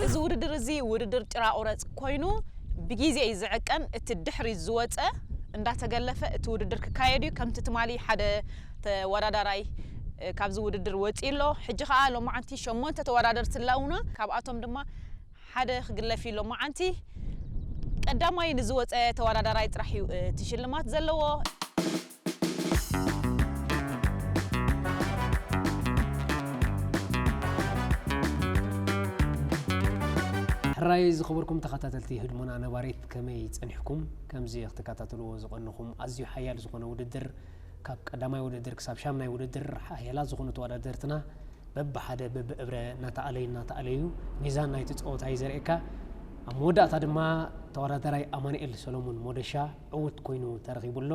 እዚ ውድድር እዚ ውድድር ጭራ ቁረፅ ኮይኑ ብግዜ እዩ ዝዕቀን። እቲ ድሕሪ ዝወፀ እንዳተገለፈ እቲ ውድድር ክካየድ እዩ። ከምቲ ትማሊ ሓደ ተወዳዳራይ እ፣ ካብዚ ውድድር ወፂኡ ኣሎ። ሕጂ ከዓ ሎማዓንቲ ሸሞንተ ተወዳደርቲ ኣለውና። ካብኣቶም ድማ ሓደ ክግለፍ እዩ ሎማዓንቲ። ቀዳማይ ንዝወፀ ተወዳዳራይ ጥራሕ እዩ እ፣ እቲ ሽልማት ዘለዎ። ሕራይ ዝኸበርኩም ተኸታተልቲ ህድሞና ነባሪት፣ ከመይ ጸኒሕኩም? ከምዚ ክትከታተልዎ ዝቐንኹም ኣዝዩ ሓያል ዝኾነ ውድድር፣ ካብ ቀዳማይ ውድድር ክሳብ ሻምናይ ውድድር ሓያላት ዝኾኑ ተወዳደርትና በብሓደ በብእብረ እናተኣለዩ እናተኣለዩ ሚዛን ናይቲ ጸወታ እዩ ዘርእየካ። ኣብ መወዳእታ ድማ ተወዳዳራይ ኣማኑኤል ሰሎሞን ሞደሻ ዕዉት ኮይኑ ተረኺቡ ኣሎ።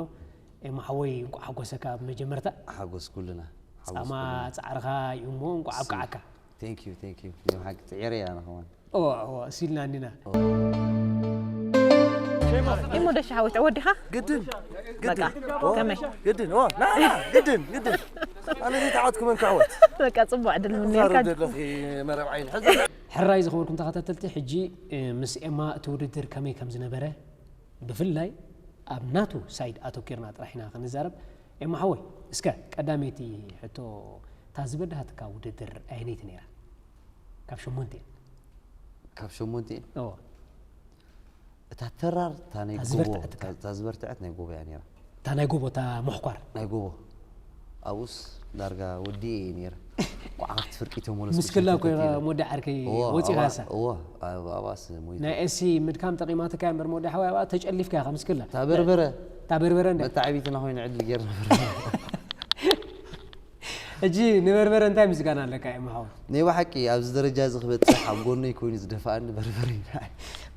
ኤማ ሓወይ፣ እንቋዕ ሓጎሰካ። ብመጀመርታ ሓጎስ ኩልና፣ ሓጎስ ጻማ ኩልና። ጻዕርኻ እዩ እሞ እንቋዕ ኣብቅዓካ። Thank you, thank you። ናይ ብሓቂ ጽዒረ እየ ኣነ ከማን። እወ፣ እወ፣ እሱ ኢልና እንዲና። እሞ ደሻ ሓወይ፣ ትዕወት ዲኻ? ግድን፣ በቃ፣ ግድን። ኦ፣ ከመይ? ግድን፣ ኦ፣ ና፣ ና፣ ግድን፣ ግድን። ኣነ ዘይተዓወትኩ መን ክዕወት? በቃ፣ ጽቡቕ ዕድል ምንየልካ። ተዛረብ ዘለኺ መረብ ዓይኒ። ሕዚ ሕራይ ዝኸበርኩም ተኸታተልቲ፣ ሕጂ፣ እ፣ ምስ ኤማ እቲ ውድድር ከመይ ከም ዝነበረ፣ ብፍላይ ኣብ ናቱ ሳይድ ኣተኲርና ጥራሕ ኢና ክንዛረብ። ኤማ ሓወይ፣ እስከ ቀዳመይቲ ሕቶ፣ እታ ዝበድሃትካ ውድድር ኣየነይቲ ነይራ? ካብ ሸሞንተ። ካብ ሸሞንተ? እዎ። እታ ተራር፣ እታ ናይ እታ ጎቦ፣ ዝበርትዐትካ። እታ ዝበርትዐት ናይ ጎቦ እያ ነይራ። እታ ናይ ጎቦ፣ እታ ምሕኳር። ናይ ጎቦ። ኣብኡስ ዳርጋ ወዲኤ እየ ነይረ። ቋዕ ካብቲ ፍርቂ ተመለስኩ፣ ምስክላ እኮ ሸተተት ኢለ። ሞዲ ዓርከይ እዎ፣ ወፂኻ ኣብኣ፣ እሳ። እዎ፣ ኣብ-፣ ኣብኣስ ሞይተ። ናይ ኤሲ ምድካም ጠቒማትካ እያ እምበር ሞዲ ሓወይ፣ ኣብኣ ተጨሊፍካ ኢኻ ምስክላ። እታ በርበረ። እታ በርበረ እንደ መተዓቢትና ኮይኑ ዕድል ገይርና በርበረ። ሕጂ ንበርበረ እንታይ ምስጋና ኣለካ እየ መሓወ? ናይ ብሓቂ ኣብዚ ደረጃ እዚ ክበጽሕ ኣብ ጎነይ ኮይኑ ዝደፋኣኒ በርበረ እዩ።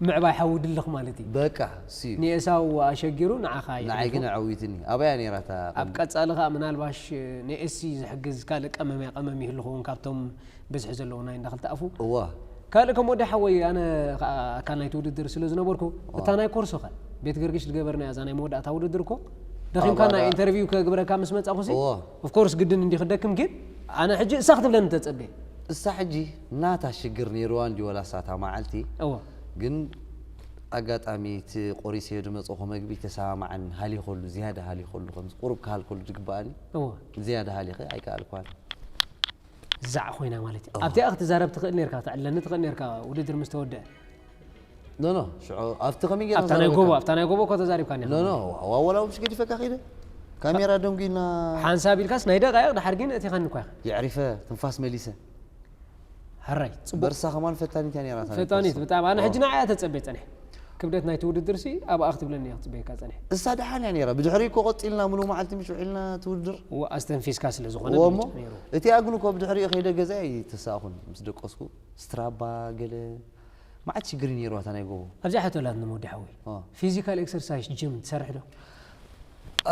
ምዕባይ ሓዊ ድልኽ ማለት እዩ። በቃ፣ እሱ እዩ። ንኤሳው ኣሸጊሩ ንዓኻ ንዓይ ግን የሕሊፉ። ኣዕዊትኒ። ኣበይ እያ ነይራ እታ ኣብ ቀጻሊ ኸኣ ምናልባሽ ንኤሲ ዝሕግዝ ካልእ ቀመም እያ ቀመም ይህሉ ኸውን ካብቶም ብዝሒ ዘለዎ ናይ እንዳ ክልተ ኣፉ። እዋ። ካልእ ከም ወዲ ሓወይ ኣነ ኸኣ ኣካል ናይቲ ውድድር ስለ ዝነበርኩ፣ እዋ። እታ ናይ ኮርሶ ኸ ቤት ገርግሽ ዝገበርናያ እዛ ናይ መወዳእታ ውድድር እኮ ደኺምካ ኣብ ናይ ኣዳ- ኢንተርቪው ከግብረካ ምስ መጻኹሲ፣ እዋ። ኦፍ ኮርስ ግድን እንዲ ክደክም፣ ግን ኣነ ሕጂ እሳ ክትብለኒ ተጸበየ። እሳ ሕጂ ናታ ሽግር ነይርዋ እንዲ ወላ እሳ እታ መዓልቲ? እዋ። ግን ኣጋጣሚ እቲ ቆሪሰዮ ዝመጸኹ መግቢ ተሰማማዓኒ፣ ሃሊኸሉ፣ ዝያዳ ሃሊኸሉ፣ ከምዚ ቁሩብ ክሃልከሉ ዝግበኣኒ እዋ። ዝያዳ ሃሊኸ ኣይከኣልኳን። ዛዕ ኮይና ማለት እዩ። እዋ። ኣብቲኣ ክትዛረብ ትኽእል ነርካ፣ ተዕለኒ ትኽእል ነርካ፣ ውድድር ምስ ተወደአ። ኖ፣ ኖ፣ ሽዑ ኣብቲ ከመይ ጌርና ኣብታ ናይ ጎቦ፣ ተዛሪብካ? ኣብታ ናይ ጎቦ እኮ ተዛሪብካኒ ኖ፣ ኢኻ። ኖ፣ ዋወላ ውሽ ገዲፈካ ከይደ። ካሜራ ደንጉና ሓንሳብ ኢልካስ ናይ ደቃይቕ ድሓር ግን እቲኻኒ እኳ ኢኻ። የዕሪፈ፣ ትንፋስ መሊሰ። ሕራይ፣ ጽቡቕ። በርሳ ከማን ፈታኒት እያ ነይራ፣ እታ ናይ ፈታኒት፣ ኮርሶ። ብጣዕሚ። ኣነ ኦ። ሕጂ ንዓያ ተጸበየ ጸኒሐ። ክብደት ናይቲ ውድድር ሲ ኣብኣ ክትብለኒ እያ ክትጽበየካ ጸኒሐ። እሳ ደሓን እያ ነይራ። ብድሕሪኡ እኮ ቀጺልና ምሉእ መዓልቲ ምሽ ውዒልና እቲ ውድድር። እዎ፣ ኣስተንፊስካ ስለ ዝኾነ እዎ እሞ፣ ብልጭ ነይሩ። እቲኣ ግን እኮ ብድሕሪኡ ከይደ ገዛ ኣይተሳእኹን። ምስ ደቀስኩ ስትራባ ገለ መዓት ሽግር እዩ ነይርዋ እታ ናይ ጎቦ። ኣብዚኣ ሕቶ ኣላትና ወዲ ሓወይ። ኦ። ፊዚካል ኤክሰርሳይዝ ጂም ትሰርሕ ዶ?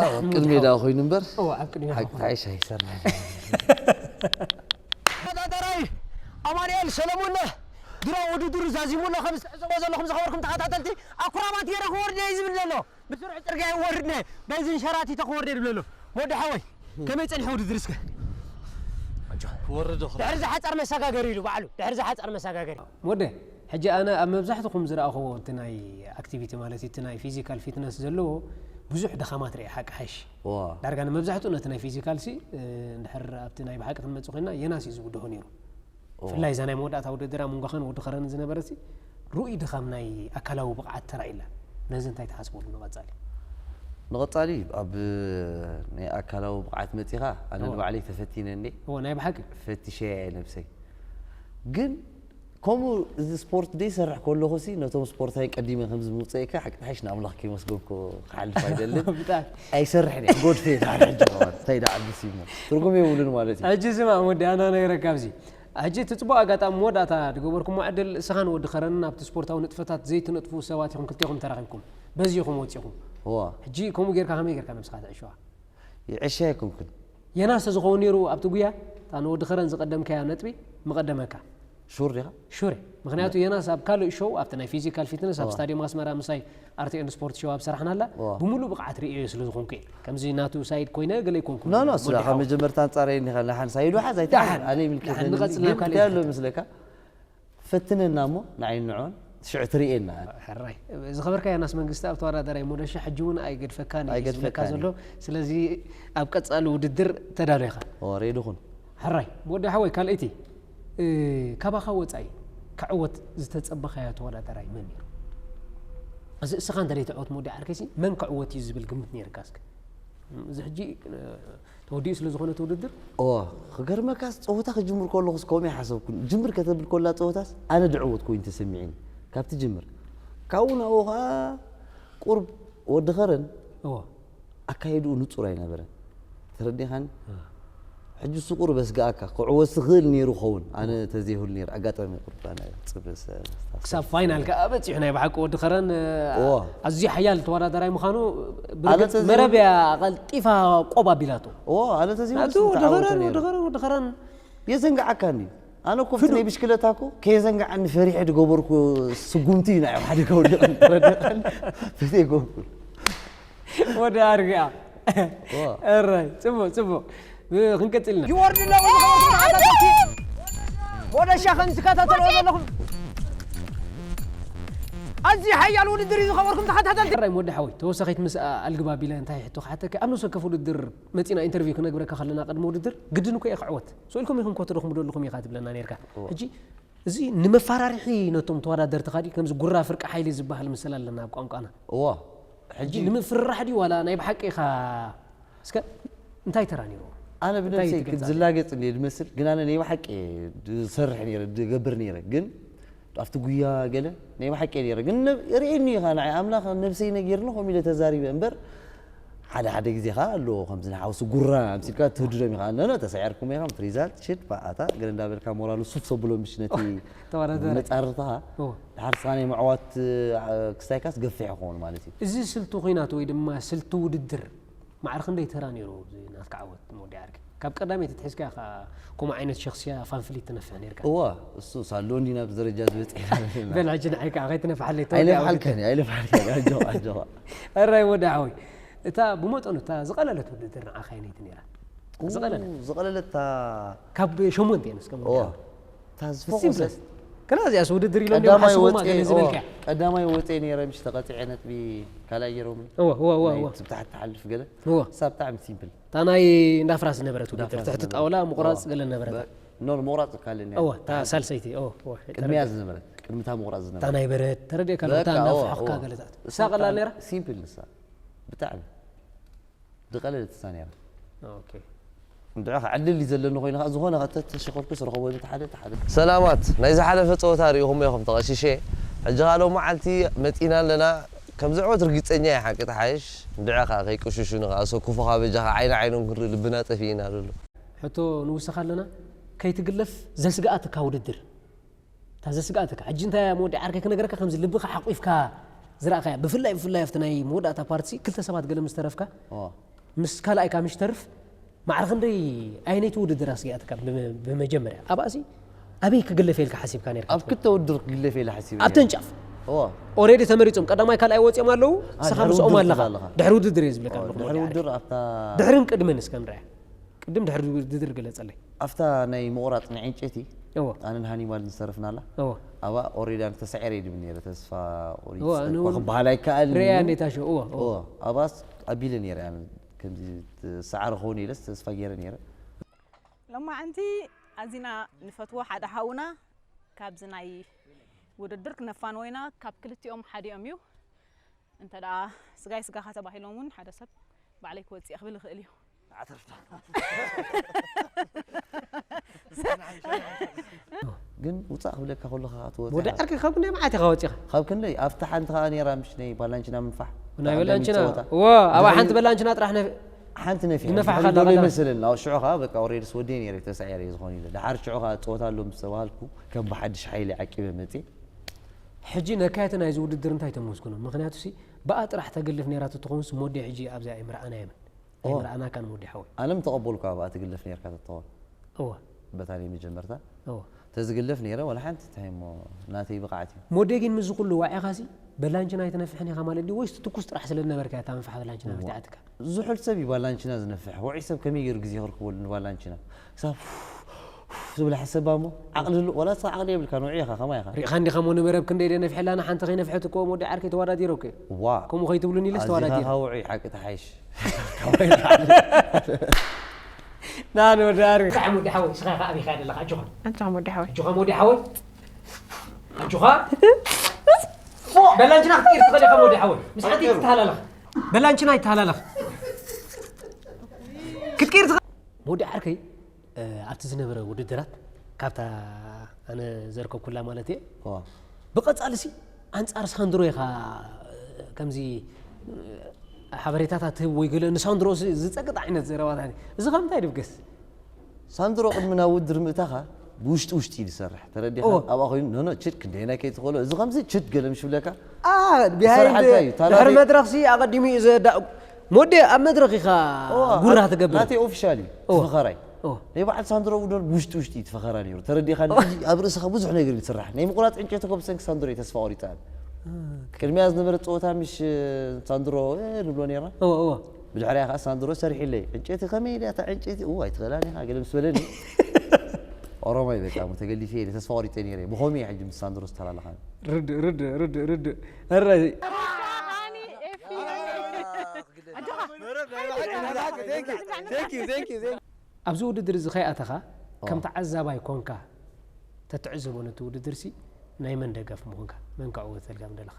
ኣብ ቅድሚ ዳ ኮይኑ እምበር። ኦ፣ ኣብ ቅድሚ ሓቂ ይኸውን። ታይሽ ኣይሰርሕ። ተወዳዳራይ ኣማኑኤል ሰለሙን ድሮ ውድድሩ ዛዚሙ ኣሎ። ከም ዝትዕዘቦ ዘለኹም ዝኸበርኩም ተኸታተልቲ ኣኩራማት ገይረ ክወርድ እየ ዝብል ዘሎ። ብስሩዕ ጽርግያ ይወርድ እየ። በዚ ሸራቲተ ክወርድ እየ ዝብል ዘሎ። ወዲ ሓወይ፣ ከመይ ጸኒሑ ውድድር እስከ? ክወርድ እኮ። ድሕሪ ዝሓጸር መሰጋገሪ ኢሉ ባዕሉ። ድሕሪ ዝሓጸር መሰጋገሪ። ወደ፣ ሕጂ ኣነ ኣብ መብዛሕትኹም ዝረኣኽዎ እቲ ናይ ኣክቲቪቲ ማለት እቲ ናይ ፊዚካል ፊትነስ ዘለዎ ብዙሕ ድኻማት ርኤ ሓቂ ሓይሽ። ዋ። ዳርጋ ንመብዛሕትኡ ነቲ ናይ ፊዚካል ሲ፣ እ፣ እንድሕር ኣብቲ ናይ ብሓቂ ክንመጽእ ኮይንና የናስ እዩ ዝብድሆ ነይሩ። ዋ። ብፍላይ እዛ ናይ መወዳእታ ውድድር ኣብ መንጎኻን ወዲ ኸረን ዝነበረ ሲ፣ ርኡይ ድኻም ናይ ኣካላዊ ብቕዓት ተራእዩላ። ነዚ እንታይ ትሓስበሉ ንቐጻሊ? ንቐጻሊ ኣብ ናይ ኣካላዊ ብቕዓት መጺኻ፣ ኣነ ዋ። ንባዕለይ ተፈቲነ እንዴ? ዋ፣ ናይ ብሓቂ? ፈቲሸ እየ ነብሰይ። ግን ከምኡ እዚ ስፖርት ደይሰርሕ ከለኹ ሲ፣ ነቶም ስፖርታይን ቀዲመ ከም ዝምውፀእካ ሓቂ ሓይሽ ንኣምላኽ ከይመስገንኩ ክሓልፍ ኣይደልን። ብጣዕሚ። ኣይሰርሕን እየ። ጎድፈ እየ ድሓር ሕጂ ከማን። እንታይ ደኣ ዓብሲ እሞ። ትርጉም የብሉን ማለት እዩ። ሕጂ ስማዕ፣ ወዲ ኣና ነይረካ ኣብዚ። ሕጂ እቲ ጽቡቕ ኣጋጣሚ መወዳእታ ዝገበርኩሞ ዕድል፣ እስኻን ወዲ ኸረንን ኣብቲ ስፖርታዊ ንጥፈታት ዘይትነጥፉ ሰባት ኢኹም፣ ክልቴኹም ተራኺብኩም። በዚ ኢኹም ወጺኹም። እዋ። ሕጂ ከምኡ ጌርካ ከመይ ጌርካ ነብስኻ ተዕሽዋ? ይዕሻ ኣይኮንኩን። የናስ ተዝኸውን ነይሩ ኣብቲ ጉያ፣ እታ ንወዲ ኸረን ዝቐደምካያ ነጥቢ ምቐደመካ። ሹር ዲኻ? ሹር እየ። ምኽንያቱ የናስ ኣብ ካልእ ሾው፣ ኣብቲ ናይ ፊዚካል ፊትነስ፣ ኣብ እዋ። ስታድዮም ኣስመራ ምሳይ ኣርቲኤን ስፖርት ሾው ኣብ ሰራሕናላ፣ እዋ። ብምሉእ ብቕዓት ርእዮ ስለ ዝኾንኩ እየ። ከምዚ ናቱ ሳይድ ኮይነ ገለ ኣይኮንኩን። ኖ፣ ኖ፣ ስለ ወዲ ካብ ሓው። መጀመርታ ኣንጻረይ እንዲኻ፣ ንሓን ሳይዱ ሓዝ ኣይትሓዝ፣ ደሓን። ኣነ ይምልከተኒ። ደሓን፣ ንቐጽል ናብ ግን ካልእ እንታይ ኣሎ ዝምልከት። መስለካ? ፈትነና እሞ ንዓይ ንዖን ሽዑ ትርእየና። ሕራይ ዝኸበርካ ዮናስ መንግስቲ ኣብ ተወዳዳራይ ሞደሻ ሕጂ እውን ኣይገድፈካን እዩ ዝብለካ ኣይገድፈካን ዘሎ። ስለዚ ኣብ ቀጻሊ ውድድር ተዳሎ ኢኻ። ኦ ሬዲ ኩን። ሕራይ ወዲ ሓወይ ካልእቲ እ፣ ካባኻ ወጻኢ ክዕወት ዝተጸበኻዮ ተወዳዳራይ መን ነይሩ? እዚ እስኻ እንተ ዘይትዕወት መወዲ ዓርከይሲ መን ክዕወት እዩ ዝብል ግምት ነይርካ እስከ? እዚ ሕጂ እ፣ ተወዲኡ ስለ ዝኾነ እቲ ውድድር ኦ ክገርመካስ ፀወታ ክጅምር ከለኹስ ከምኡ ኣይሓሰብኩን። ጅምር ከተብል ከላ ፀወታስ ኣነ ድዕወት ኮይኑ ተሰሚዒኒ ካብቲ ጅምር። ካብኡ ናብኡ ከዓ ቁርብ ወዲ ኸረን እዎ ኣካይድኡ ንጹር ኣይነበረን። ተረዲኻኒ? ሕጂ እሱ ቁርብ ኣስግኣካ ክዕወት ዝኽእል ነይሩ ኸውን። ኣነ ተዘይህሉ ነይሩ ኣጋጣሚ ቁርብ ኣነ ጽብሪ ክሳብ ፋይናል ከዓ በፂሑ ናይ ብሓቂ ወዲ ኸረን እ፣ እዎ። ኣዝዩ ሓያል ተወዳዳራይ ምዃኑ ኣነ ብርግፅ ተዘይ- መረብ እያ ቀልጢፋ ቆብ ኣቢላቶ። ዎ ኣነ ተዘይህሉ ናቱ ስንት ወዲ ኸረን ዓወተ ነይሩ። ወዲ ኸረን ወዲ ኸረን የዘንግዓካ እንዲ ኣነ እኮ ብቲ ናይ ብሽክለታ እኮ ከየዘንግዓኒ ፈሪሐ ዝገበርኩ ስጉምቲ እዩ ናይ ሓደ ከውድቕ ተረዲኻኒ። በተይ ጎብኩል ወደ ኣርግኣ ዋ። እራይ ጽቡቅ ጽቡቅ ክንቀጽልና ይወርድ ኣለዉ ዝኸበርኩም ተኸታተልቲ ወደሻ ከም ዝከታተልዎ ዘለኹም ኣዝዩ ሓያል ውድድር እዩ ዝኸበርኩም ተኸታተልቲ ራይ ወዲ ሓወይ ተወሳኺት ምስ ኣልግባ ቢለ እንታይ ሕቶ ክሓተካ ኣብ ነብሰ ከፍ ውድድር መፂና ኢንተርቪው ክነግረካ ከለና ቅድሚ ውድድር ግድን እኮ እየ ክዕወት ስኢልኩም ኢኹም ኮ ትደኽሙ ደለኹም ኢኻ ትብለና ነርካ ሕጂ እዚ ንመፈራርሒ ነቶም ተወዳደርቲ ካዲ ከምዚ ጉራ ፍርቂ ሓይሊ ዝበሃል ምስል ኣለና ኣብ ቋንቋና እዋ ሕጂ ንምፍርራሕ ድዩ ዋላ ናይ ብሓቂ ኢኻ እስከ እንታይ ተራ ነይሩ ኣነ ብነብሰይ ትገልጻ? ዝላገጽ እንደ ዝመስል ግን ኣነ ናይ ብሓቂ ዝሰርሕ ነይረ ዝገብር ነይረ ግን ኣብቲ ጉያ ገለ ናይ ብሓቂ ነይረ ግን ርእየኒ ኢኻ ንዓይ ኣምላኽ ነብሰይ ነጊርኒ ከምኡ ኢለ ተዛሪበ እምበር ሓደ ሓደ ግዜ ኸዓ ኣለዎ ከምዚ ንሓውሲ ጉራ ኣምሲልካ ትህድዶም ኢኻ ነነ ተሳዒርኩም ኢኻ ሪዛልት ሽድ ኣታ ገለ እንዳበልካ ሞራሉ ሱፍ ሰብሎ ምሽ ነቲ ተወዳዳሪ መጻርርትኻ እዎ። ድሓር ስኻ ናይ ምዕዋት ክስታይካስ ገፊሕ ይኸውን ማለት እዩ እዚ ስልቲ ኩናት ወይ ድማ ስልቲ ውድድር ማዕረ ክንደይ ተራ ነይሩ እዚ ናትካ ዓወት መወዲ ዓርኪ ካብ ቀዳመይቲ ትሒዝካ ኢኻ ከምኡ ዓይነት ሸክስያ ፋንፍሊት ትነፍሕ ነርካ እዋ እሱ ሳሎ እንዲና ብደረጃ ዝበፅሕ በል ሕጂ ንዓይ ከዓ ከይትነፍሓለይ ኣይለፍሓልከን ኣይለፍሓልከን ኣጆኻ ኣጆኻ እራይ ወዲ ሓወይ እታ ብመጠኑ እታ ዝቐለለት ውድድር ንዓኻ የነይቲ ነይራ ዝቐለለት ዝቐለለታ ካብ ሸሞንተ እየን እስከ እዋ እታ ዝፈኾሰት ከላ እዚኣስ ውድድር ኢሎም ቀዳማይ ሓስቦማ ወፀ ገለ ዝበልካ ቀዳማይ ወፀ ነይረ ምሽ ተቐፂዐ ነጥቢ ካልኣይ ገይሮም እወ እወ እወ እወ ትብታሕ ትሓልፍ ገለ እወ እሳ ብጣዕሚ ሲምፕል እታ ናይ እንዳፍራስ ዝነበረት ውድድር እንዳፍራስ ትሕቲ ዝነበረት። ጣውላ ምቑራፅ እወ። ገለ ነበረት ኖር ምቑራፅ ካልእ ነይረ እወ እታ ሳልሰይቲ እወ እወ ቅድሚያ ዝነበረት ቅድሚ እታ ምቑራፅ እታ ዝነበረት ናይ በረት ተረዲእካ ኣሎ እታ በቃ፣ እወ፣ እንዳፍሖኽካ እወ። ገለታት እሳ እሳ ቀላል ነይራ ሲምፕል ንሳ ብጣዕሚ ዝቐለለት እሳ ነይራ ኦኬ እንድዕኻ ዕድል እዩ ዘለኒ ኮይኑ ከዓ ዝኾነ ከተተሸኸልኩ ስረኸቦ ሓደ ሓደ ሰላማት ናይ ዝሓለፈ ፀወታ ርኢኹም ኢኹም ተቐሺሸ ሕጂ ካልኦ መዓልቲ መፂና ኣለና ከም ዝዕወት ርግፀኛ እየ ሓቂ ተሓይሽ እንድዕኻ ከይቅሽሹ ንኸኣሶ ክፉኻ በጃኻ ዓይኒ ዓይኖም ክንርኢ ልብና ጠፊእና ዘሎ ሕቶ ንውስኻ ኣለና ከይትግለፍ ዘስግኣትካ ውድድር እታ ዘስግኣትካ ሕጂ እንታይ እያ መወዲ ዓርከይ ክነገረካ ከምዚ ልብኻ ሓቂፍካ ዝረእኻያ ብፍላይ ብፍላይ ኣብቲ ናይ መወዳእታ ፓርቲ ክልተ ሰባት ገለ ምስ ተረፍካ እዋ። ምስ ካልኣይካ ምሽ ተርፍ ማዕረ ክንደይ ኣይነይቲ ውድድር ኣስጊኣትካ ብመ- ብመጀመርያ ኣብኣሲ ኣበይ ክግለፍ ኢልካ ሓሲብካ ነርካ ኣብ ክልተ ውድር ክግለፍ ኢለ ሓሲበ ኣብተን ጫፍ እዋ ኦሬዲ ተመሪፆም ቀዳማይ ካልኣይ ወፂኦም ኣለዉ ንስኻ ድሕሪ ምስኦም ውድድር ኣለኻ ትብል ኣለኻ። ድሕሪ ውድድር እየ ዝብለካ ኣለኹ ድሕሪ ውድር ኣብታ ድሕርን ቅድምን እስከ ንርያ ቅድም ድሕሪ ውድድር ግለፀለይ ኣብታ ናይ ምቑራፅ ናይ ዕንጨይቲ እዎ ኣነን ሃኒባል ዝተረፍናላ እዎ ኣብኣ ኦሬዲ ኣነ ተሳዒረ ይድብል ነይረ ተስፋ ቆሪፅ እዋ፣ ኣነ እውን ክበሃል ኣይከኣልን ርያ እዩ። እንዴት ኣሸው እዎ እዎ እዎ ኣብኣስ ኣቢለ ነይረ ኣነ ከምዚ ሰዓረ ክኸውን ኢለስ ተስፋ ገይረ ነይረ ሎማዓንቲ ኣዚና ንፈትዎ ሓደ ሓውና ካብዚ ናይ ውድድር ክነፋንዎ ኢና ካብ ክልቲኦም ሓዲኦም እዩ እንተ ደኣ ስጋይ ስጋኻ ተባሂሎም እውን ሓደ ሰብ ባዕለይ ክወፅእ ክብል ይኽእል እዩ ግን ውፃእ ክብለካ ከሎ ከዓ ትወፅእ ወዲ ዓርኪ ካብ ክንደይ መዓት ኢኻ ወፂኻ ካብ ክንደይ ኣብቲ ሓንቲ ከዓ ነይራ ምሽ ናይ ባላንችና ምንፋሕ ናይ ኣጋጣሚ በላንችና ፀወታ። እዎ ኣብ ሓንቲ በላንችና ጥራሕ ነፍ ሓንቲ ነፊ ዝነፋሕ ድሕሪ ካላ ዶሎ ከላ። ይመስለኒ ኣብ ሽዑ ከዓ በቃ ኦሬዲ ስወደይ ነይረ ተሳዒረ እዩ ዝኾነ ኢለ ድሓር ሽዑ ከዓ ፀወታ ኣሎ ምስ ተባሃልኩ ከም ብሓድሽ ሓይሊ ዓቂበ መፅእ ሕጂ ነካየቲ ናይዚ ውድድር እንታይ ተመስግኖ ምክንያቱ ሲ ብኣ ጥራሕ ተግልፍ ነይራ ትትኸውን ስ ሞዴ ሕጂ ኣብዚኣ ኣይምርኣናዮምን ኣይምርኣናካን ሞዴ ሓወይ ኣነ ምተቐበልኩ ኣብኣ ትግለፍ ነርካ ተትኸውን እወ በታ ናይ መጀመርታ እወ ተዝግለፍ ነይረ ዋላ ሓንቲ እንታይ እሞ ናተይ ብቕዓት እዩ ሞዴ ግን ምስዚ ኩሉ ዋዒኻሲ በላንችና ኣይትነፍሕን ኢኻ ማለት ድዩ ወይስ ትኩስ ጥራሕ ስለ ዝነበርካ እያ እታ መንፍሓ በላንችና መፍትዓትካ ዝሑል ሰብ እዩ ባላንችና ዝነፍሕ ውዑይ ሰብ ከመይ ገይሩ ግዜ ክርክበሉ ንባላንችና ክሳብ ትብል ሓሰባ እሞ ዓቕሊ ህሉ ዋላ እስኻ ዓቕሊ የብልካ ንውዒ ኢኻ ከማይ ኢኻ። ሪእኻ እንዲኻ እሞ ንመረብ ክንደይ ደነፊሐላና ሓንቲ ከይነፍሐት እኮ ወዲ ዓርከይ ተወዳዲረ እኮ። ዋ ከምኡ ከይትብሉኒ ኢለስ ኣዚኻ ተወዳዲረ። ካውዒ ሓቂ ተሓይሽ። ናን ወዲ ዓርከይ። ብጣዕሚ ወዲ ሓወይ እስኻ ኢኻ ኣበይ ኢኻ ዘለኻ ኣጆኻ። ኣጆኻ ወዲ ሓወይ። ኣጆኻ ወዲ ሓወይ ኣጆኻ። በላንችና ክትቀይር ትኽእል ኢኻ ወዲ ሓወይ ምስ ሓንቲ ትተሃላለኽ። በላንችና ይተሃላለኽ ክትቀይር ትኽእል። ወዲ ዓርከይ ኣብቲ ዝነበረ ውድድራት ካብታ ኣነ ዘርከብኩላ ማለት እየ ብቐጻሊ ሲ ኣንጻር ሳንድሮ ኢኻ ከምዚ ሓበሬታታት ትህብ ወይ ገለ ንሳንድሮ ዝጸቅጥ ዓይነት ዘረባታት እዚ ካብ ምንታይ ድብገስ? ሳንድሮ ቅድሚ ናብ ውድድር ምእታኻ ብውሽጢ ውሽጢ እዩ ዝሰርሕ ተረዲኻ ኣብኣ ኮይኑ ኖኖ ችድ ክንደየናይ ከይትኽእሎ እዚ ከምዚ ችድ ገለ ምሽ ብለካ ድሕሪ መድረኽ ሲ ኣቐዲሙ እዩ ዘዳ ሞዴ ኣብ መድረኽ ኢኻ ጉራ ትገብር። ናተይ ኦፊሻል እዩ እቲ ፈኸራይ። ናይ በዓል ሳንድሮ ውድድር ብውሽጢ ውሽጢ እዩ እቲ ፈኸራ ነይሩ። ተረዲእካ ኣብ ርእስኻ ብዙሕ ነገር እዩ ዝስራሕ። ናይ ምቑራፅ ዕንጨይቲ እኮ ብሰንኪ ሳንድሮ እዩ ተስፋ ቆሪፀ ኣነ። ቅድሚያ ዝነበረ ፀወታ ምሽ ሳንድሮ ንብሎ ነይርና። ብድሕሪያ ከዓ ሳንድሮ ሰሪሒለይ ዕንጨይቲ ከመይ ኢላ እታ ዕንጨይቲ እዋ ኣይትኽእላን ኢኻ ገለ ምስ በለኒ ኦሮማይ በቃ ተገሊፈ እየ ተስፋ ቆሪፀ ነይረ። ብኸምኡ እየ ሕጂ ምስ ሳንድሮ ዝተላለኻኒ። ርድእ ርድእ ርድእ ርድእ። እረ ኣጆኻ ኣብዚ ውድድር እዚ ከይኣተኻ ከም ተዓዛባይ ኮንካ ተትዕዘቦ ነቲ ውድድር ሲ ናይ መን ደጋፊ ምኾንካ? መን ከዕውተልካ ምደለኻ?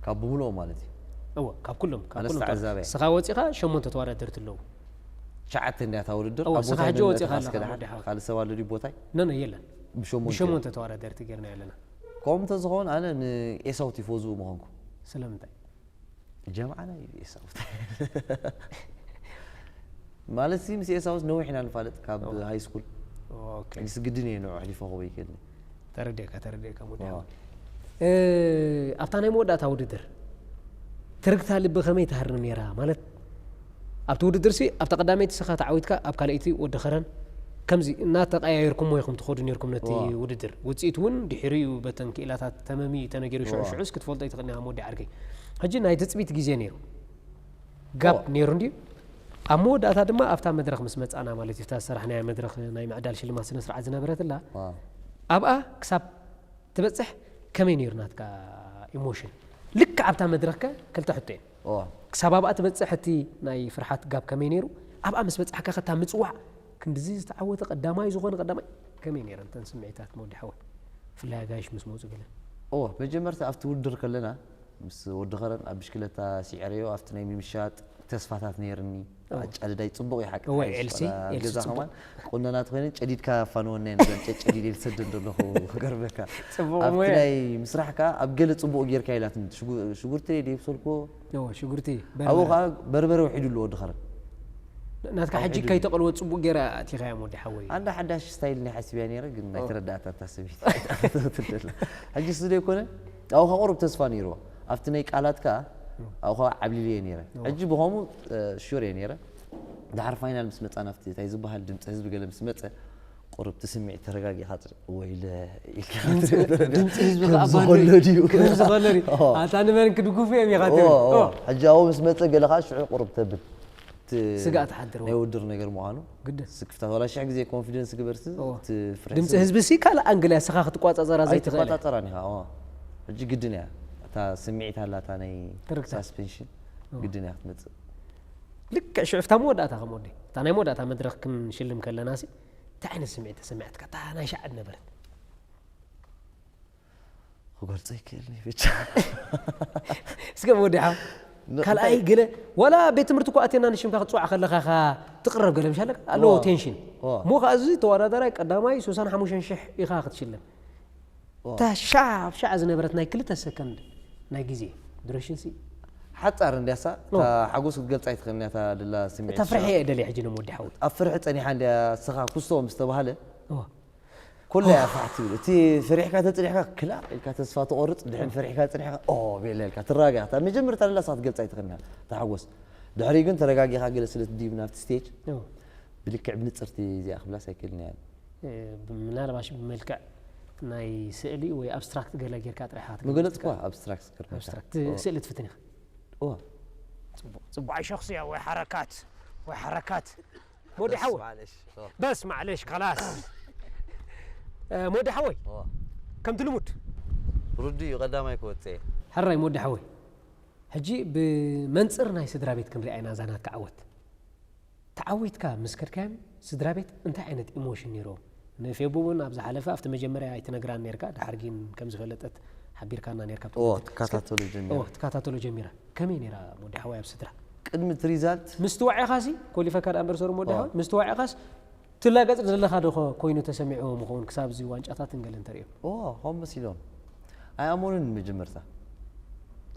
ካብ ብምልኦም ማለት እዩ። እወ ካብ ኩሎም ካብ ኣነስ ኩሎም ተዓዛባይ። ንስኻ ወፂኻ ሸሞንተ ተወዳደርቲ ኣለዉ። ትሽዓተ እንድያ እታ ውድድር። እወ ኣብ ንስኻ ቦታይ ሕጂ መን ወፂኻ ኣለኻ ኣተኻስከ ደሓን? ወዲ ሓወይ። ካልእ ሰብ ኣሎ ድዩ ቦታይ? ነነ የለን። ብሸሞንተ። ብሸሞንተ ተወዳደርቲ ጌርና ኣለና። ከምኡ እንተዝኸውን ኣነ ንኤሳው ቲፎዝኡ ምኾንኩ። ስለምንታይ? ጀምዓና እዩ ኤሳው ማለት ሲ ምስ ኤሳውስ ነዊሕ ኢና ንፋለጥ ካብ ሃይ ስኩል ሕጂስ ግድን እየ ንዑ ኣሕሊፈ ክቦ ይክእልኒ። ተረዲእካ ተረዲእካ ሙዲ ሓወይ። ኣብታ ናይ መወዳእታ ውድድር ትርግታ ልቢ ከመይ ትሃርም ነይራ ማለት ኣብቲ ውድድር ሲ ኣብታ ቀዳመይቲ ስኻ ተዓዊትካ ኣብ ካልኣይቲ ወዲ ኸረን ከምዚ እናተቀያየርኩሞ ኢኹም ትኸዱ ነርኩም ነቲ ውድድር ውፅኢት እውን ድሕሪኡ በተን ክኢላታት ተመሚ ተነጊሩ ሽዑ ሽዑስ ክትፈልጦ ይትኽእል ኒኻ መወዲ ዓርከይ ሕጂ ናይ ትፅቢት ግዜ ነይሩ ጋፕ ነይሩ እንድዩ ኣብ መወዳእታ ድማ ኣብታ መድረኽ ምስ መፃና ማለት እዩ እታ ዝሰራሕናያ መድረኽ ናይ ምዕዳል ሽልማት ስነ ስርዓት ዝነበረትላ ኣብኣ ክሳብ ትበፅሕ ከመይ ነይሩ ናትካ ኢሞሽን ልክዕ ኣብታ መድረኽ ከ ክልተ ሕቶ እየን ክሳብ ኣብኣ ትበፅሕ እቲ ናይ ፍርሓት ጋብ ከመይ ነይሩ ኣብኣ ምስ በፃሕካ ከታ ምፅዋዕ ክንድዚ ዝተዓወተ ቀዳማይ ዝኾነ ቀዳማይ ከመይ ነይረን እተን ስምዒታት መወዲ ሓወይ ብፍላይ ኣጋይሽ ምስ መፁ ገለ እወ መጀመርታ ኣብቲ ውድድር ከለና ምስ ወዲ ኸረን ኣብ ብሽክለታ ሲዕረዮ ኣብቲ ናይ ምምሻጥ ተስፋታት ነይርኒ ኣጫድዳይ ፅቡቕ እዩ ሓቂ እወ ሓይሽ ኤልሲ ዋላ ኤልሲ ገዛ ጽቡቕ ከማን ቁነና ተኾይነ ጨዲድካ ፋንወና እየ ንዘን ጨጨዲድ እየ ዝሰደን ዘለኹ ክገርመካ ጽቡቕ ኣብቲ ሞያ ናይ ምስራሕ ከኣ ኣብ ገለ ጽቡቕ ጌርካ ኢላትኒ ሽጉ- ሽጉርቲ ደይብሰልኩዎ እወ ሽጉርቲ ኣብኡ በርበረ ከኣ በርበረ ውሒዱ ኣለዎ ድኸረን ናትካ ሕጂ ከይተቐልወ ጽቡቕ ጌራ ኣቲኻያ ወዲ ሓወይ ኣንዳ ሓዳሽ ስታይል ናይ ሓሲብያ ነይረ ግን ናይ ተረዳእታ እታ ሰበይቲ ኣይተኣተወትን ደላ ሕጂ እሱ ዘይኮነ ኣብኡ ከኣ ቁሩብ ተስፋ ነይርዎ ኣብቲ ናይ ቃላት ከኣ ኣብኡ ከኣ ዓብሊለዮ ነይረ ሕጂ ብኸምኡ ሹር እየ ነይረ ድሓር ፋይናል ምስ መጻና ኣብቲ እንታይ ዝበሃል ድምፂ ህዝቢ ገለ ምስ መፀ ቁሩብ እቲ ስምዒት ተረጋጊኻ ወይለ ኢልካ ድምፂ ህዝቢ ከዓ ባንዱ ዝኸሎ ድዩ ክህብ ዝኸሎ ድዩ ኣታ ንመን ክድግፉ እዮም ኢኻ ትብል ሕጂ ኣብኡ ምስ መፀ ገለ ከዓ ሽዑ ቁሩብ ተብል ስጋእ ትሓድር ናይ ውድር ነገር ምዃኑ ግድን ስክፍታት ዋላ ሽሕ ግዜ ኮንፊደንስ ግበርሲ ድምፂ ህዝቢ ሲ ካልእ ኣንግል እያ ስኻ ክትቋፃፀራ ዘይትኽእል ኣይትቋፃፀራን ኢኻ ሕጂ ግድን እያ እታ ስምዒት ኣላታ ናይ ሳስፔንሽን ግድን እያ ክትመፅእ ልክዕ ሽዑ ፍታ መወዳእታ ከም ወዲ እታ ናይ መወዳእታ መድረክ ክንሽልም ከለና ሲ እንታይ ዓይነት ስምዒት ተሰሚዓትካ እታ ናይ ሻዕ ነበረት ክገልጾ ይክእል ብቻ እስከ ወዲሓ ካልኣይ ገለ ዋላ ቤት ትምህርቲ እኮ ኣቴና ንሽምካ ክትፅዋዕ ከለካ ኢኻ ትቅረብ ገለ ምሽ ኣለካ ኣለዎ ቴንሽን እሞ ከዓ እዚ ተወዳዳራይ ቀዳማይ ሱሳን ሓሙሽተ ሽሕ ኢኻ ክትሽለም እታ ሻዕ ኣብ ሻዕ ዝነበረት ናይ ክልተ ሰከንድ ናይ ግዜ ዱሬሽን ሲ ሓጻር እንድያሳ እታ ሓጎስ ክትገልጻ ኣይትኽእልን እያ እታ ደላ ስምዒት እታ ፍርሒ እየ ደልየ ሕጂ ነም ወዲ ሓወይ ኣብ ፍርሒ ጸኒሓ እንድያ ስኻ ኩስቶ ምስ ተባህለ ኩላ እያ ፋሕ ትብል እቲ ፈሪሕካ ተጽኒሕካ ክላ ኢልካ ተስፋ ትቆርጽ ድሕን ፈሪሕካ ጽኒሕካ ኦ ቤላ ኢልካ ትራጋ እታ መጀመርታ ደላ ስኻ ትገልጻ ኣይትኽእልን እያ እታ ሓጎስ ድሕሪ ግን ተረጋጊኻ ገለ ስለ ትድይብ ናብቲ ስቴጅ ብልክዕ ብንጽርቲ እዚኣ ክብላስ ኣይክእልን እያ ምናልባሽ ብመልክዕ ናይ ስእሊ ወይ ኣብስትራክት ገለ ጌርካ ጥራሕ ምገለጽ እኳ ኣብስትራክት ስእሊ ትፍትን ኢኻ ጽቡቅ ጽቡቅ ሸክስያ ወይ ሓረካት ወይ ሓረካት ወዲ ሓው በስ ማዕለሽ ከላስ ሞዲ ሓወይ፣ ከምቲ ልሙድ ርዱ እዩ ቀዳማይ ክወፅእ እየ። ሕራይ ሞዲ ሓወይ፣ ሕጂ ብመንፅር ናይ ስድራ ቤት ክንሪኣ ኢና እዛ ናትካ ዓወት። ተዓዊትካ ምስ ከድካዮም ስድራ ቤት እንታይ ዓይነት ኢሞሽን ነይርዎም? ንፌቡ እውን ኣብ ዝሓለፈ ኣብቲ መጀመርያ ኣይትነግራን ነርካ፣ ድሓር ግን ከም ዝፈለጠት ሓቢርካና ነርካ። ኣብቲ ኦ ውድድር። ትከታተሉ ጀሚራ። ኦ ትከታተሎ ጀሚራ። ከመይ ነይራ ሞዲ ሓወይ ኣብ ስድራ? ቅድሚ እቲ ሪዛልት ምስ ተዋዒኻሲ ኮሊፈካ ዳኣ እምበር ሰሩ ሞዲ ኦ። ሓወይ፣ ምስ ተዋዒኻስ ትላገጽ ዘለኻ ዶ ኮ- ኮይኑ ተሰሚዕዎም ይኸውን ክሳብ እዚ ዋንጫታትን ገለን ተርእዮም? ኦ ከም መሲሎም ኣይኣመኑን። መጀመርታ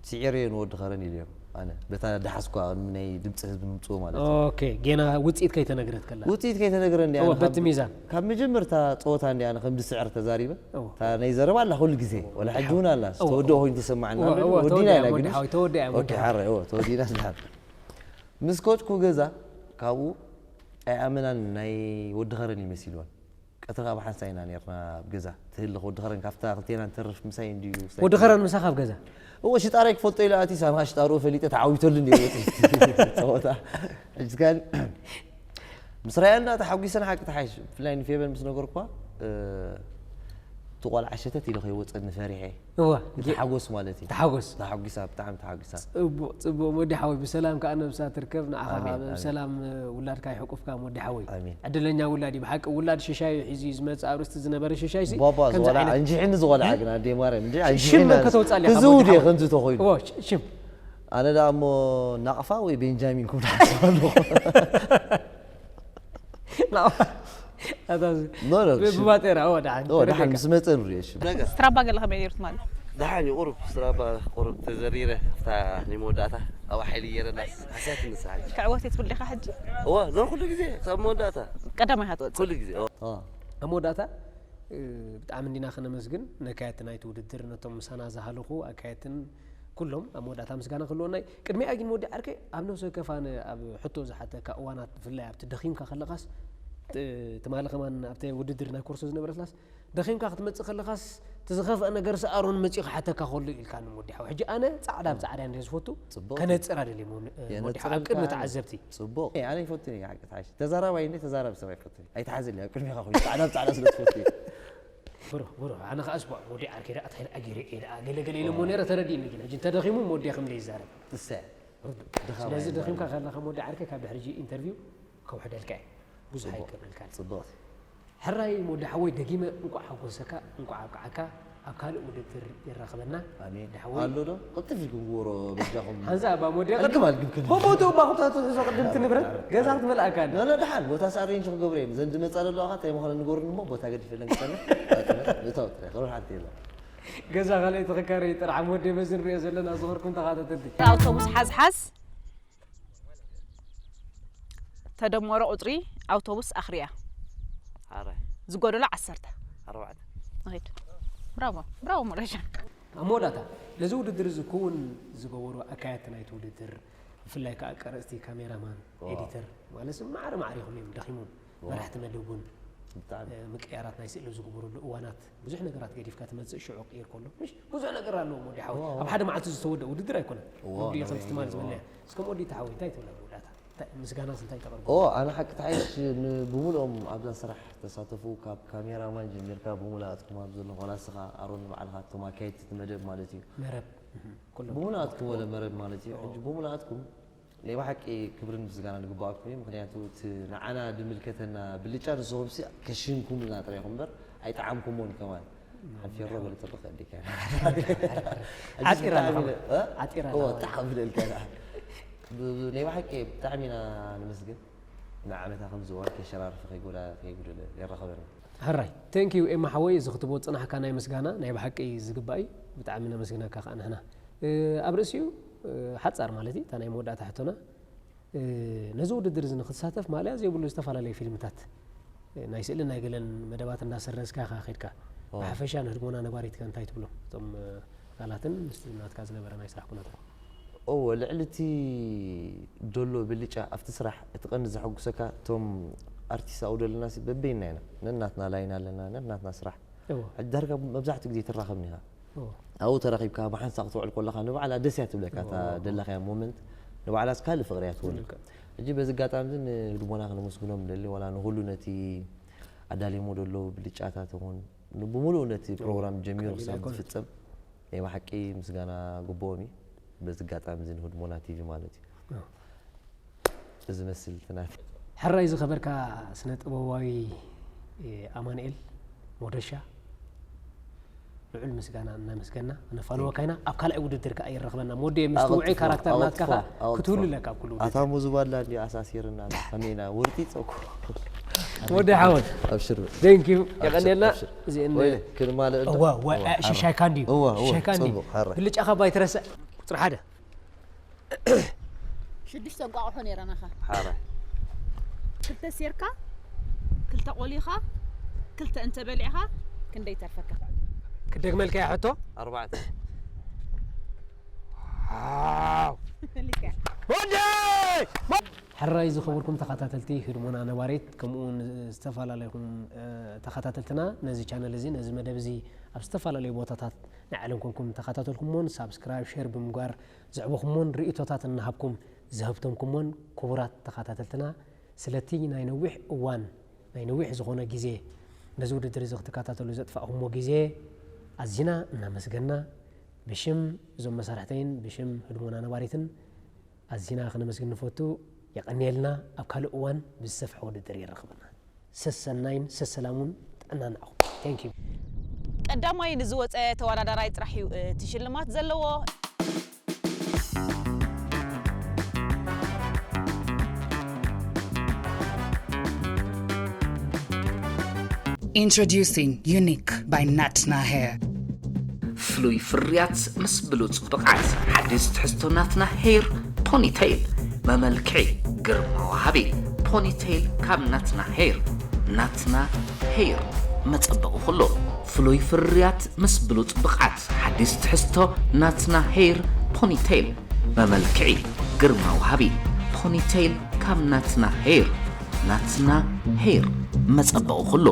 ስዒረዮ ንወዲ ኸረን ኢለዮም። ኣነ በታ ደሓስኳ ቅድሚ ናይ ድምፂ ህዝቢ ምምፅኡ ማለት እዩ። ኦኬ፣ ጌና ውፅኢት ከይተነግረት ከላ። ውፅኢት ከይተነግረ እንዲ እወ፣ ኣነ በቲ ካብ- ሚዛን። ካብ መጀመርታ ፀወታ እንዲ ኣነ ከም ዝስዕር ተዛሪበ። እወ። እታ ናይ ዘረባ ኣላ ኩሉ ግዜ ወላ ሕጂ እውን ኣላ እወ፣ ዝተወደኦ ኮይኑ ተሰማዓኒ። እወ፣ እወ፣ ወዲና ተወዲኣ ኢና ግን ሞዲ ሓወይ፣ ተወዲኣ ኦኬ ሞዲ ሓወይ። ሓረ እወ ተወዲና ስልሓን ምስ ከድኩ ገዛ ካብኡ ኣይኣመናን። ናይ ወዲ ኸረን ይመሲልዎን። ቀትሪ ካብ ሓንሳእ ኢና ነርና ኣብ ገዛ ትህልኽ። ወዲ ኸረን ካብታ ክልቴና ንተርፍ ምሳይ እንድዩ። ወዲ ኸረን ምሳኻ ኣብ ገዛ? እዎ ሽጣራይ ክፈልጦ ኢለ ኣትዩ ሳምካ ሽጣርኡ ፈሊጠ ተዓዊተሉ እንድዩ ወፂ ፀወታ። ሕጂ ካን ምስ ረኣየና ተሓጒሰን ሓቂ ተሓይሽ ብፍላይ ንፌበን ምስ ነገርኳ እቲ ቆልዓ ሸተት ኢሉ ከይወፀኒ ፈሪሐ። እወ እቲ ሓጎስ ማለት እዩ። ተሓጎስ። ተሓጒሳ ብጣዕሚ ተሓጒሳ። ጽቡቕ ጽቡቕ ሞዲ ሓወይ፣ ብሰላም ከኣ ነብሳ ትርከብ። ንዓኻ ኣሜን፣ ከኣ ኣሜን። ብሰላም ውላድካ ይሕቁፍካ ሞዲ ሓወይ። ኣሜን። ዕድለኛ ውላድ እዩ። ብሓቂ ውላድ ሽሻይ እዩ ሒዙ እዩ ዝመጽእ። ኣብ ርእስቲ ዝነበረ ሽሻይ ሲ ባባ ከምዚ ዝቆልዓ ዓይነት እንጂ ሕኒ ዝቆልዓ ግን ኣዴ ማርያም እንጂ ሽም ኣንጂ መን ከተውጻእ ኣለኻ ክዝውድ ሞዲ እየ ሓወይ? ከምዚ ተኾይኑ። እዎ፣ ሽ- ሽም ኣነ ደኣ እሞ ናቕፋ ወይ ቤንጃሚን ክብሉ ሓስብ ኣለኹ። ናቕፋ። ኣታ እዚ ኖ፣ ኖ፣ ብ- ሽም- ብባጤራ፣ እዎ፣ ደሓን፣ ኦ፣ ደሓን ተረዲእካ። ምስ መጸ ንሪኦ ሽም። ስትራባ ገለ ከመይ ነይሩ ትማሊ? ደሓን እዩ፣ ቁሩብ ስትራባ ቁሩብ ተዘሪረ፣ ኣብታ ናይ መወዳእታ ኣብ ሓይሊ ገይረ እናስ-፣ ሃስያት ንስሓ። ክዕወት እየ ትብል ዲኻ ሕጂ? እዋ፣ ኖ፣ ኩሉ ግዜ፣ ክሳብ መወዳእታ። ቀዳማይ ኢኻ ትወጽእ። ኩሉ ግዜ፣ እዋ። ኣብ መወዳእታ እ፣ ብጣዕሚ እንዲና ከነመስግን ነካየድቲ ናይቲ ውድድር፣ ነቶም ምሳና ዝሃለኹ ኣካየድትን ኩሎም ኣብ መወዳእታ ምስጋና ክህልወና እዩ። ቅድሚኣ ግን ወዲ ዓርከይ ኣብ ነብሲ ወከፍ ኣነ ኣብ ሕቶ ዝሓተካ እዋናት ብፍላይ ኣብቲ ደኺምካ ከለኻስ ጥ- ትማሊ ከማን ኣብቲ ውድድር ናይ ኮርሶ ዝነበረትላስ ደኺምካ ክትመጽእ ከለኻስ እቲ ዝኸፍአ ነገር ሰኣሮን መጺኡ ክሓተካ ከሎ ኢልካኒ ወዲ ሓው። ሕጂ ኣነ ጻዕዳ ኣብ ጻዕዳ እንደ ዝፈቱ ጽቡቕ። ከነጽር ኣደልየ ሞ- ወዲ ሓው ኣብ የነጽረልካ ቅድሚ ኣነ። ተዓዘብቲ። ጽቡቕ። ኣነ ይፈቱ እየ፣ ሓቂ ተሓሽ። ተዛራባይ እንደ ተዛራቢ ሰብ ኣይፈቱን። ኣይተሓዘልያ፣ ኣብ ቅድሚኻ ኮይኑ ጻዕዳ ኣብ ጻዕዳ ስለ ትፈቱ እየ። ብሩህ ብሩህ ኣነ ከኣ ስቡዕ ወዲ ዓርከይ ደኣ እንታይ ደኣ ገይረ እየ ደኣ ገለ ገለ ኢለ እሞ ነይረ ተረዲእኒ ግን ሕጂ እንተደኺሙ እሞ ወዲ ከም ዘይዛረብ እሰ። ስለዚ ደኺምካ ከለኻ ወዲ ዓርከይ ካብ ድሕሪ እዚ ኢንተርቪው ከውሕደልካ እየ ብዙሕ ኣይገብረልካ ጽቡቕ። ሕራይ ወዲ ሓወይ ደጊመ እንቋዕ ሓጎሰካ እንቋዕ ኣብቅዓካ ኣብ ካልእ ውድድር የራኽበና ኣሜን። ወዲ ሓወይ ኣሎ ዶ? ቅልጥፍ ኢልኩም ግበሮ በጃኹም። ሓንሳ እባ ሞዲ ኣልግብ ኣልግብ ክብል። ቦቦቱ እባ ኩታቱ ሕዞ ቅድምቲ ንብረት ገዛ ክትመልኣካ ኖ፣ ኖ፣ ደሓን ቦታ ሳሬንጅ ክገብሮ እዮም። ዘን ዝመጻ ዘለዋ ኸ እንታይ ምዃነ ንገሩኒ እሞ ቦታ ገዲፈለን ክጸንሕ። እታው ጥራይ፣ ክብሪ ሓንቲ የለን። ገዛ ካልኣይቲ ክካረይ ጥራሕ ሞዲ በዚ ንሪኦ ዘለና ዝኸርኩም ተኻታተልቲ ኣውቶቡስ ሓዝሓዝ ተደመሮ ቁፅሪ ኣውቶቡስ ኣኽርያ ሓራይ ዝጎደሎ ዓሰርተ ኣርባዕተ። ንኺድ። ብራቮ ብራቮ ሞረሻ። ኣብ መወዳእታ ነዚ ውድድር እዚ ክውን ዝገበሩ ኣካየድቲ ናይቲ ውድድር ብፍላይ ከዓ ቀረፅቲ ካሜራማን ዋው። ኤዲተር ማለት ማዕረ ማዕሪኹም እዮም ደኺሞም ዋው። መራሕቲ መደብ እውን ብጣዕሚ እ፣ ምቅያራት ናይ ስእሊ ዝግበረሉ እዋናት ብዙሕ ነገራት ገዲፍካ ትመፅእ ሽዑ ቅይር ከሎ ምሽ ብዙሕ ነገር ኣለዎ ወዲ ሓወይ ዋው። ኣብ ሓደ መዓልቲ ዝተወደእ ውድድር ኣይኮነን ዋው፣ ወዲ ነዊሕ ከምቲ ትማሊ እዩ። ዝበለያ እስከ ወዲ ተሓወይ እንታይ ትብላ መወዳእታ እንታይ- ምስጋናስ እንታይ ተቕርቡ ኦ ኣነ ሓቂ ተሓይሽ ን- ብምልኦም ኣብዛ ስራሕ ተሳተፉ ካብ ካሜራማን ጀሚርካ ብምልኣትኩም ኣብ ዘለኹ ዋላ እስኻ ኣሮን ባዕልኻ እቶም ኣካየድቲ እቲ መደብ ማለት እዩ መረብ እህ፣ ኩሎም ብምልኣትኩም ወለ መረብ ማለት እዩ ሕጂ ብምልኣትኩም ናይ ብሓቂ ክብርን ምስጋና ንግባኣኩም እዩ ምክንያቱ እቲ ንዓና ድምልከተና ብልጫ ንስኹም ሲ ከሽንኩምልና ጥራይኹም እምበር ኣይጠዓምኩሞን ከማን ሓንፌሮ በልጥርቕ እንዲካ ዓጢራ ኣለኻ። ዓጢራ ኣለኻ። ጣዕም ብለልካ ናይ ብሓቂ ብጣዕሚ ኢና ንመስግን ንዓመታ ከም ዝዋር ከሸራርፊ ከይጎዳ ከይጉደለ የራኸበና ሕራይ thank you ኤማ ሓወይ እዚ ክትቦ ፅናሕካ ናይ ምስጋና ናይ ብሓቂ ዝግባእ እዩ ብጣዕሚ ነመስግነካ ከዓ ንሕና እ፣ ኣብ ርእሲኡ እ፣ ሓፃር ማለት እዩ እታ ናይ መወዳእታ ሕቶና እ፣ ነዚ ውድድር እዚ ንክትሳተፍ ማልያ ዘይብሉ ዝተፈላለዩ ፊልምታት እ፣ ናይ ስእሊ ናይ ገለን መደባት እንዳሰረዝካ ኢኻ ከድካ ኦ። ብሓፈሻ ንህድሞና ነባሪት ከ እንታይ ትብሎ እቶም እ፣ ቃላትን ምስቲ ናትካ ዝነበረ ናይ ስራሕ ኩነታት እወ ልዕሊ እቲ ደሎ ብልጫ ኣብቲ ስራሕ እቲ ቀንዲ ዘሐጉሰካ እቶም ኣርቲስት ኣብኡ ደለና ሲ በበይና ኢና ነናትና ላይን ኣለና ነናትና ስራሕ እዎ ሕጂ ዳርጋ መብዛሕትኡ ግዜ ትራኸብኒ ኢኻ እዎ ኣብኡ ተራኺብካ ብሓንሳእ ክትውዕል ከለኻ ንባዕላ ደስ እያ ትብለካ እታ እዎ። ደለኻያ ሞመንት ንባዕላስ ካልእ ፍቕሪ እያ ትወልድ ትብለካ። ሕጂ በዚ ኣጋጣሚ እዚ ንህድሞና ክነመስግኖም ንደሊ ዋላ ንኩሉ ነቲ ኣዳልሞ ዘሎ ብልጫታት እውን ብሙሉእ ነቲ ፕሮግራም ጀሚሩ ክሳብ ዝፍጸም ናይ ብሓቂ ምስጋና ግብኦም እዩ። በዚ ኣጋጣሚ እዚ ንህድሞና ቲቪ ማለት እዩ። እዚ መስል ትናት ሕራይ ዝኸበርካ ስነ ጥበባዊ ኣማንኤል ሞደሻ ልዑል ምስጋና እናመስገና ነፋንወካ ኢና። ኣብ ካልኣይ ውድድር ከዓ ይረኽበና። ሞዴ ምስ ትውዒ ካራክተር ናትካ ከዓ ክትህሉ ኣለካ ኣብ ኩሉ ውድድር። ኣታ ሙዙባላ እንዲ ኣሳሲርና ከመይና ውርጢ ጸኩ ወዲ ሓወት ኣብሽር ቴንክ ዩ የቐንየልና። እዚአን ወይለ ክንማለ እዋ እዋ ሽሻይ ካንዲ እዋ እዋ ሽሻይ ካንዲ ጽቡቕ ሓራይ ብልጫኻ ባይትረስዕ ቁፅሪ ሓደ ሽዱሽተ እንቋቑሖ ነይረናኻ። ሓራይ ክልተ ሴርካ፣ ክልተ ቆሊኻ፣ ክልተ እንተ በሊዕኻ ክንደይ ተርፈካ? ክደግመልካ እያ ሕቶ። ኣርባዕተ ዋው መሊስካ። ወደይ ሕራይ ዝኸበርኩም ተኸታተልቲ ህድሞና ነባሪት ከምኡ እውን ዝተፈላለይኹም ተኸታተልትና ነዚ ቻነል እዚ ነዚ መደብ እዚ ኣብ ዝተፈላለዩ ቦታታት ናይ ዓለም ኮንኩም ተኸታተልኩሞን ሳብስክራይብ ሸር ብምግባር ዘዕበኹሞን ርእቶታት እናሃብኩም ዝሃብተምኩሞን ክቡራት ተኸታተልትና ስለቲ ናይ ነዊሕ እዋን ናይ ነዊሕ ዝኾነ ግዜ ነዚ ውድድር እዚ ክትከታተሉ ዘጥፋእኹሞ ግዜ ኣዚና እናመስገና ብሽም እዞም መሳርሕተይን ብሽም ህድሞና ነባሪትን ኣዚና ክነመስግን ንፈቱ። የቐንየልና። ኣብ ካልእ እዋን ብዝሰፍሐ ውድድር የራኽበና። ሰሰናይን ሰሰላሙን ጥዕና ንዓኹም። Thank you። ቀዳማይ ንዝወፀ ተወዳዳራይ ጥራሕ እዩ እቲ ሽልማት ዘለዎ። Introducing Unique by Natna Hair. ፍሉይ ፍርያት ምስ ብሉጽ ብቕዓት ሓዲስ ትሕዝቶ ናትና ሄር ፖኒቴይል መመልክዒ ግርማ ወሃቢ ፖኒቴይል ካብ ናትና ሄር ናትና ሄር መጸበቒ ኩሉ ፍሉይ ፍርያት ምስ ብሉጽ ብቕዓት ሓዲስ ትሕዝቶ ናትና ሄር ፖኒቴይል መመልክዒ ግርማ ወሃቢ ፖኒቴይል ካብ ናትና ሄር ናትና ሄር መጸበቒ ኩሉ